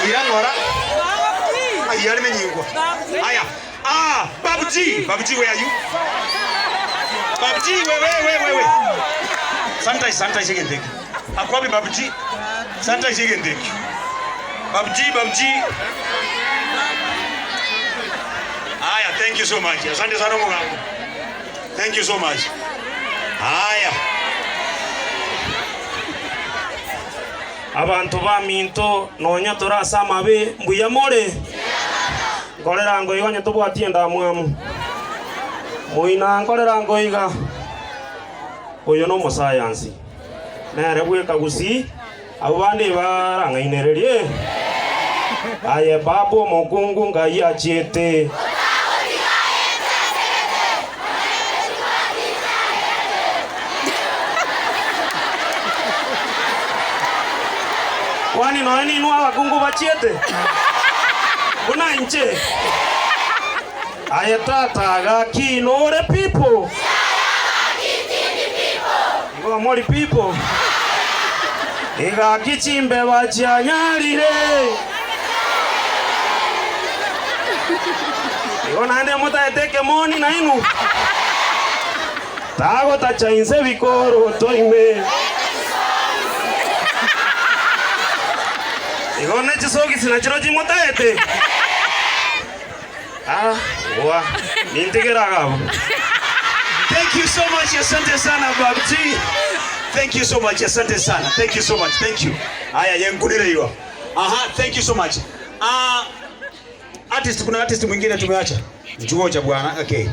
Ira ng'ora. Ng'ai are menyingwa. Aya. Ah, Babu G, Babu G, where are you? Babu G, we, we, we, we, we. Sanitize, sanitize egento eke. Akwabi Babu G. Sanitize egento ekio. Babu G, Babu G. Aya, thank you so much. Asante sana omogambi. Thank you so much. Aya. Abanto baminto, nonya tore ase amabe, mbuya more? Nkorera ngoiga onye tobwati endamwamu. Moina nkorera ngoiga. Oyo nomosayansi. Nere bweka gusii, abwo bande ebarang'ainererie. Aye baba omokungu ngai achiete. Kwani nonya ninwe abakungu bachiete buna inche? Aye tata gaki nore people? Igo mori people? Igaki chimbeba chianyarire. Igo naende motaete ekemoni nainwe. Tagotacha inse bikoroto ime. Igo ne chisogisi nachiro motaete. Ah, oa, nintigere iga abwo. Thank you so much, asante sana Babji. Thank you so much, asante sana. Thank you so much. Thank you. Aya yenkunire hiyo. Aha, thank you so much. Ah, artist kuna artist mwingine tumeacha. Njuocha bwana. Okay.